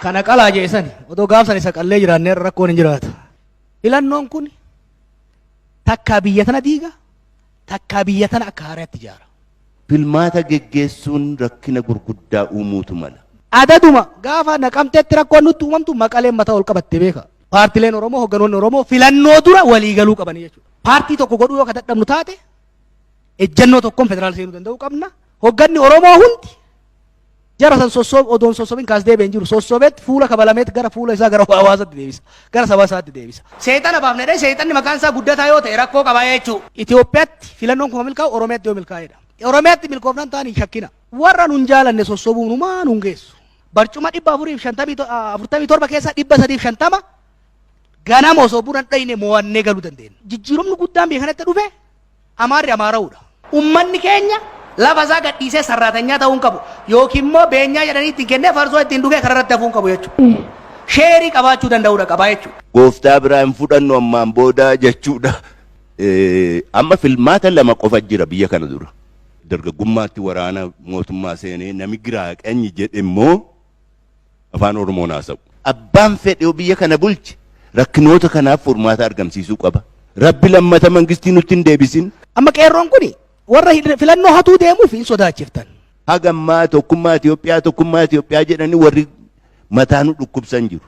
Kana qalaa jeesani otoo gaafsan isa qallee jiraannee rakkoon hin jiraatu. Filannoon kun takkaa biyya tana diiga, takkaa biyya tana akka haaraatti ijaara. Filmaata geggeessuun rakkina gurguddaa uumuutu mala. Adaduma gaafa Naqamteetti rakkoon nutti uumamtu Maqaleen mataa ol qabatte beeka. Paartileen Oromoo, hogganoonni Oromoo filannoo dura walii galuu qabanii jechuudha. Paartii tokko godhuu yoo ka dadhabnu taate, ejjennoo tokkoon federaal seenuu danda'uu qabna. Hogganni Oromoo hundi jara san sossoob odoon sossobin kaas deebi'e hin jiru. Sossobeet fuula kabalameet gara fuula isaa gara hawaasatti deebisa. Gara saba isaatti deebisa. Seexana baafne jedhee seexanni maqaan isaa guddataa yoo ta'e rakkoo qaba jechuudha. Itoophiyaatti filannoon kuma milkaa'u Oromiyaatti yoo milkaa'edha. Oromiyaatti milkoofnaan ta'an hin shakkina. Warra nun jaalanne sossobuun humaa nun geessu. Barcuma 447 keessaa 350 ganama osoo buna hin dhayne mo'annee galuu dandeenya. Jijjiiramni guddaan biyya kanatti dhufe Amaarri Amaara'uudha. Ummanni keenya lafa isaa gadhiisee sarraatanyaa ta'uu hin qabu. Yookiin immoo beenyaa jedhanii ittiin kennee farsoo ittiin dhugee kararratti hafuu hin qabu jechuudha. Sheerii qabaachuu danda'uudha qabaa jechuudha. Gooftaa biraa hin fudhannu ammaan booda jechuudha. Amma filmaata lama qofa jira biyya kana dura. Dargaggummaatti waraana mootummaa seenee nami giraa qanyi jedhe immoo afaan Oromoon haasa'u. Abbaan fedhe yoo biyya kana bulche rakkinoota kanaaf furmaata argamsiisuu qaba. Rabbi lammata mangistii nutti hin deebisin. Amma qeerroon kuni warra filannoo hatuu deemuuf hin sodaachiftan. Haga ammaa tokkummaa Itoophiyaa, tokkummaa Itoophiyaa jedhanii warri mataa nu dhukkubsan jiru.